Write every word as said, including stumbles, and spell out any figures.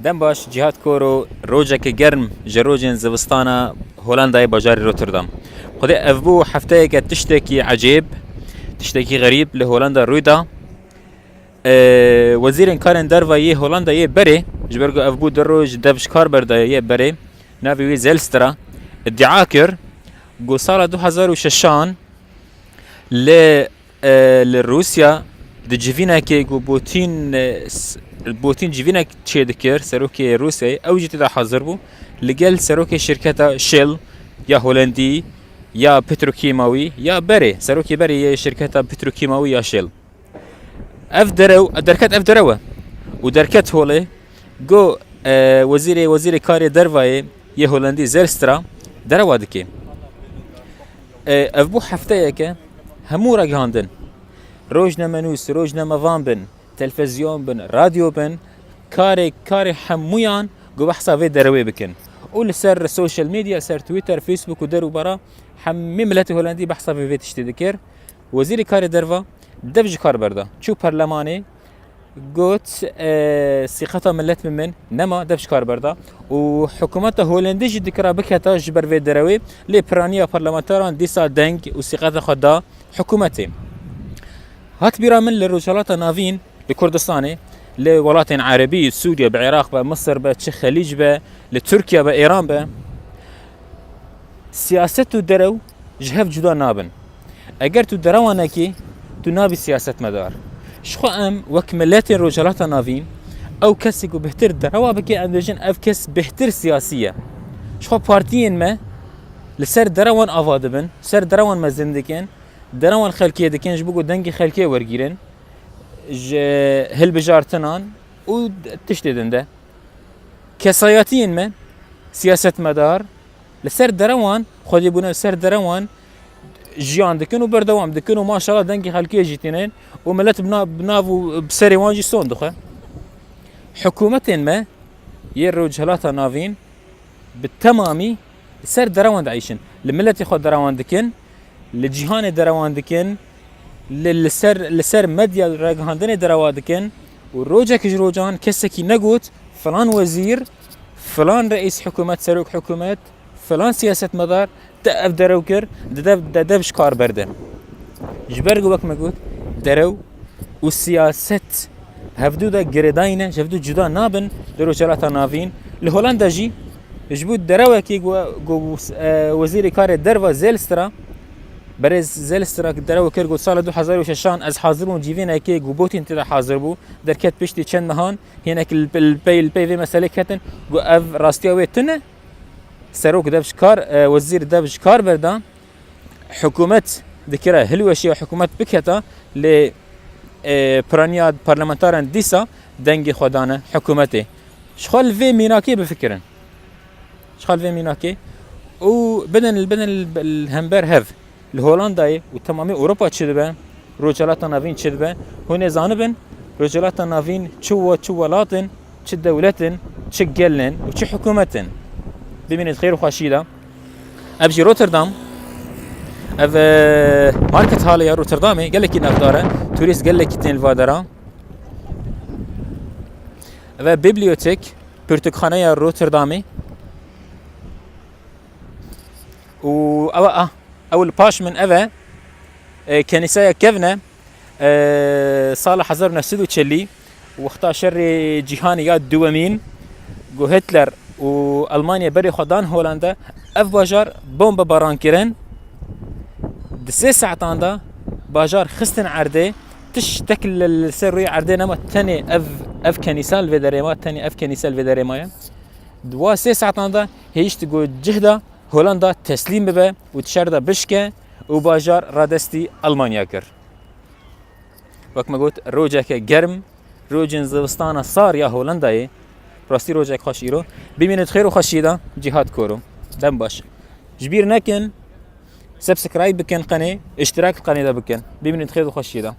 Dem baş, Cihat Koro, rojeke germ ji rojên zivistana Holandayê bajarê Rotterdam. Xwedê ev bû hefteyeke tiştekî ecêb, tiştekî xerîb li Holanda rû da. Ee, Wezîrên Karên Derve yê Holandayê berê, ji ber ku ev bû du roj dev ji kar berdaye yê berê, navê wî Zijlstra, îdia kir ku sala du hezar û şeşan li, e, li Rûsya di civînekê ku Putin, e, s-, Putin civînek çêdikir, serokê Rûsyayê, ew jî tê de hazir bû, li gel serokê şirketa Shell ya Holendî ya petrokîmawî ya berê, serokê berê yê şirketa petrokîmawî ya Shell. Ev derew, derket ev derew e. Û derket holê, got, e, wezîrê, wezîrê karê dervayê yê Holendî Zijlstra derewa dike. E, ev bû hefteyeke hemû ragihandin. Rojnamenûs, rojnamevan bin, televîzyon bin, radyo bin, karê, karê hemûyan got behsa vê derewê bikin. Û li ser social media, ser Twitter, Facebook û der û bara hemî miletê Holendî behsa vê, vê tiştê dikir. Wezîrê karê derva dev ji kar berda. Çû perlemanê, got, e, sîqeta milet bi min nema, dev ji kar berda. Û hikûmeta Holendî jî dikira biketa ji ber vê derewê, lê piraniya parlamenteran dîsa deng û sîqeta xwe da hikûmetê. Hat bîra min li Rojhilata Navîn, li Kurdistanê, li welatên Erebî, Sûriye be, Iraq be, Misir be, çi Xelîc be, li Tirkiye be, Îran be, siyaset û derew ji hev cuda nabin. Eger tu derewa nekî, tu nabî siyasetmedar. Ji xwe em wek miletên Rojhilata Navîn, ew kesê ku bêhtir derewa bike, em dibêjin ev kes bêhtir siyasî ye. Ji xwe partiyên me li ser derewan ava dibin, ser derewan mezin dikin, derewan xelkê dikin, ji bo ku dengê xelkê wergîrin, ji hilbijartinan û tiştê din de. Kesayetiyên me, siyasetmedar, li ser derewan, xwedî bûne li ser derewan jiyan dikin û berdewam dikin û maşallah dengê xelkê jî tînin û milet bi na-, bi nav û bi serê wan jî son dixwe. Hikûmetên me yê Rojhilata Navîn bi temamî li ser derewan dieyşin. Li miletê xwe derewan dikin, li cîhanê derewan dikin, li, li ser, li ser medya ragihandinê derewa dikin û rojek ji rojan kesekî negot, filan wezîr, filan reîs hikûmet, serok hikûmet, filan siyasetmedar te ev derew kir, di dev, de dev ji kar berde. Ji ber ku wek me got, derew û siyaset hevdû de girêdayî ne, ji hevdû cuda nabin di Rojhilata Navîn. Li Holanda jî ji bo derewekî ku, ku, e, wezîrê karê derva Zijlstra, berêz Zijlstra derew kir ku sala du hezar û şeşan ez hazir bûm civînekê ku Putin tê de hazir bû, derket piştî çend mehan, hinek li, li pey, li pey vê meselê ketin ku ev rastiya wê tune. Serok dev ji kar, e, wezîr dev ji kar berda. Hikûmet dikira hilweşiya hikûmet biketa, lê, e, piraniya parlamentaran dîsa dengê xwe dane hikûmetê. Ji xwe li vê mînakê bifikirin. Ji xwe li vê mînakê û bidin, bidin li hember hev. Li Holandayê û temamê Ewropa çi dibe, Rojhilata Navîn çi dibe, hûn ê zanibin, Rojhilata Navîn çi we-, çi welat in, çi dewlet in, çi gel in û çi hikûmet in. Bimînin xêr û xweşî de. Ev jî Rotterdam. Ev, e, market hale ya Rotterdamê gelekî navdar e. Turîst gelekî tên li va dera. Ev e bibliotek, pirtûkxaneya Rotterdamê. Û ew e, ah, ew li paş min ev e, e, kenîseya kevn e, e, sala hezar û neh sed û çelî, wexta şerê cîhanê ya duwemîn, ku Hitler û Almanya berê xwe dan Holanda, ev bajar bombe baran kirin. Di sê saetan de bajar xistin erdê, tiştek li, li ser rûyê erdê nema, tenê ev, ev kenîsa li vê derê ma, tenê ev kenîsa li vê derê ma ye. Di wa sê saetan de hêşt ku cih da Holanda teslîm bibe û di şer de bişke û bajar radestî Almanya kir. Wek me got, rojeke germ, rojên zivistana sar ya Holandayê. Rastî rojek xweş îro. Bimînin xêr û xweşiyê de, Cihat Koro. Dem baş. Ji bîr nekin, subscribe bikin qenê, îştirak qenê de bikin. Bimînin xêr û xweşiyê de.